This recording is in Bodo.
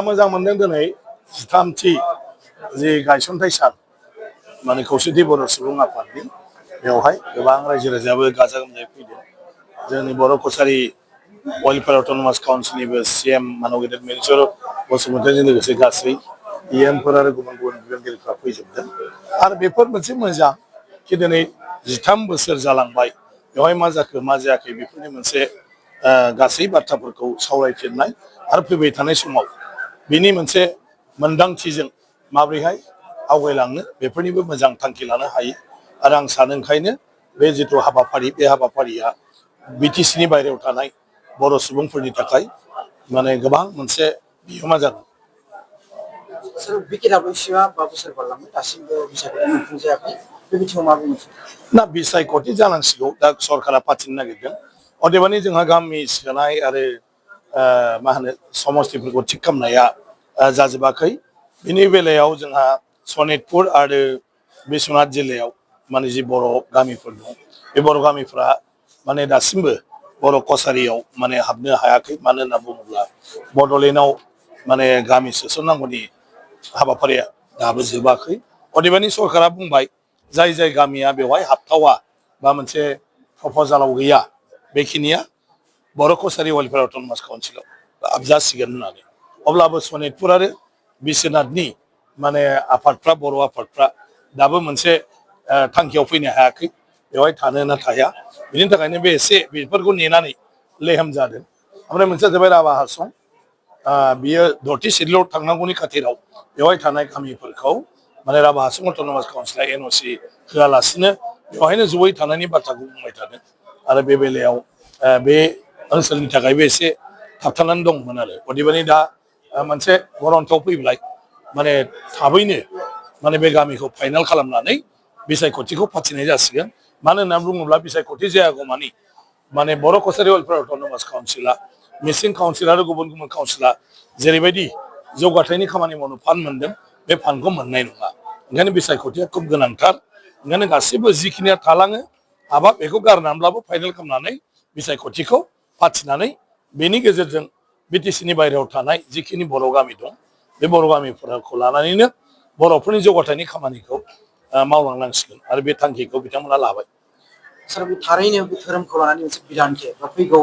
मोजां मोनदों दिनै 13थि जे गायसनथाय सान माने खौसेथि बर' सुबुं आफादनि बेवहाय गोबां रायजो राजायाबो गाजा गोमजायै फैदों। जोंनि बर' कसारि वेलफेयार अट'नमास काउन्सिलनिबो CM मानव गेदेर मेजर बसुमतारिजों लोगोसे गासै EMफोर आरो गुबुन गुबुन बिबानगिरिफ्रा फैजोबदों आरो बेफोर मोनसे मोजां कि दिनै 13 बोसोर जालांबाय बेवहाय मा जाखो मा जायाखै बेफोरनि मोनसे गासै बाथ्राफोरखौ सावरायफिननाय आरो फैबाय थानाय समाव बिनि मोनसे मोनदांथिजों माबोरैहाय आवगायलांनो बेफोरनिबो मोजां थांखि लानो हायो आरो आं सानो ओंखायनो बे जिथु हाबाफारि बे हाबाफारिया BTCनि बायहेरायाव थानाय बर' सुबुंफोरनि थाखाय माने गोबां मोनसे बिहोमा जागोन। ना बिसायख'थि जानांसिगौ दा सरकारा फाथिनो नागिरदों अदेबानि जोंहा गामि सोनाय आरो मा होनो समस्थिफोरखौ थिग खालामनाया जाजोबाखै बिनि बेलायाव जोंहा सनितपुर आरो बिश्वनाथ जिल्लायाव माने जि बर' गामिफोर दं बे बर' गामिफ्रा माने दासिमबो बर' कसारियाव माने हाबनो हायाखै मानो होनना बुङोब्ला बड'लेण्डआव माने गामि सोसननांगौनि हाबाफारिया दाबो जोबाखै अदेबानि सरकारा बुंबाय जाय जाय गामिया बेवहाय हाबथावा बा मोनसे प्रप'जालाव गैया बेखिनिया बर' कसारि वेलफेयार अट'नमास काउन्सिलाव हाबजासिगोन होननानै अब्लाबो सनितपुर आरो बिश्वनाथनि माने आफादफ्रा बर' आफादफ्रा दाबो मोनसे थांखियाव फैनो हायाखै बेवहाय थानो ना थाया बिनि थाखायनो बे एसे बेफोरखौ नेनानै लेहेम जादों ओमफ्राय मोनसेया जाबाय राभा हासं बियो दथि सिरियाव थांनांगौनि खाथिराव बेवहाय थानाय गामिफोरखौ माने राभा हासं अट'नमास काउन्सिला NOC होआलासिनो बेवहायनो जयै थानायनि बाथ्राखौ बुंबाय थादों आरो बे बेलायाव बे ओनसोलनि थाखायबो एसे थाबथानानै दंमोन आरो अदेबानि दा मोनसे गरन्थआव फैबाय माने थाबैनो माने बे गामिखौ फाइनाल खालामनानै बिसायख'थिखौ फाथिनाय जासिगोन मानो होनना बुङोब्ला बिसायख'थि जायागौमानि माने बर' कसारि वेलफेयार अट'नमास काउन्सिला मिसिं काउन्सिल आरो गुबुन गुबुन काउन्सिला जेरैबायदि जौगाथायनि खामानि मावनो फान्ड मोनदों बे फान्डखौ मोननाय नङा ओंखायनो बिसायख'थिया खुब गोनांथार ओंखायनो गासिबो जिखिनिया थालाङो हाबा बेखौ गारनानैब्लाबो फाइनाल खालामनानै बिसायख'थिखौ फाथिनानै बेनि गेजेरजों BTCनि बायहेरायाव थानाय जिखिनि बर' गामि दं बे बर' गामिफोरखौ लानानैनो बर'फोरनि जौगाथायनि खामानिखौ मावलांनांसिगोन आरो बे थांखिखौ बिथांमोना लाबाय। सार बे थारैनो बे धोरोमखौ लानानै मोनसे बिधानखे बा फैगौ